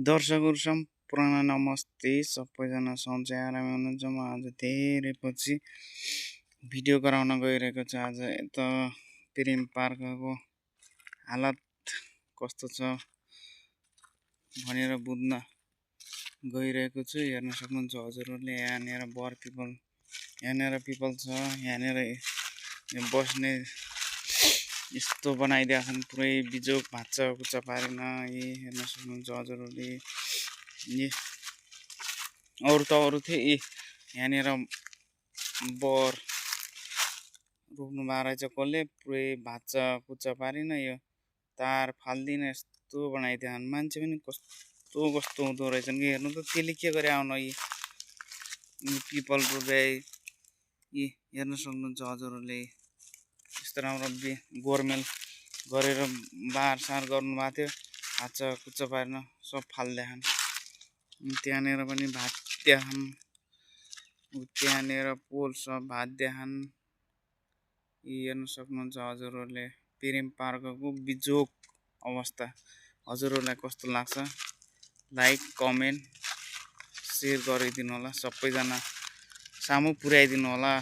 दर्शकहरू सम्पूर्ण नमस्ते। सबैजना सन्चै आरामै हुनुहुन्छ। म आज धेरै पछि भिडियो गराउन गइरहेको छु। आज यता प्रेम पार्कको हालत कस्तो छ भनेर बुझ्न गइरहेको छु। हेर्न सक्नुहुन्छ हजुरहरूले, यहाँनिर बर पिपल, यहाँनिर पिपल छ, यहाँनिर बस्ने यस्तो बनाइदिएका छन्, पुरै बिजोक भाँच्चा कुच्चा पारेन। हेर्न सक्नुहुन्छ हजुरहरूले, अरू त अरू थिए, यहाँनिर बर रोप्नु भएको रहेछ कसले, पुरै भाँच्चा कुच्चा पारेन। यो तार फाल्दिन यस्तो बनाइदिएका छन्। मान्छे पनि कस्तो कस्तो हुँदो रहेछन् कि हेर्नु त, त्यसले के गरे आउन। यी पिपल रोपे, यी हेर्न सक्नुहुन्छ हजुरहरूले, यस्तो राम्रो गोरमेल गरेर बारसार गर्नुभएको थियो, भाँच्चा कुच्चा पारेन, सब फालिदिएछन्। त्यहाँनिर पनि भाँचिदिएछन्, त्यहाँनिर पोल सब भाँचिदिएछन्। यी हेर्न सक्नुहुन्छ हजुरहरूले, प्रेम पार्कको बिजोक अवस्था। हजुरहरूलाई कस्तो लाग्छ लाइक कमेन्ट सेयर गरिदिनु होला, सबैजना सामु पुर्याइदिनु होला।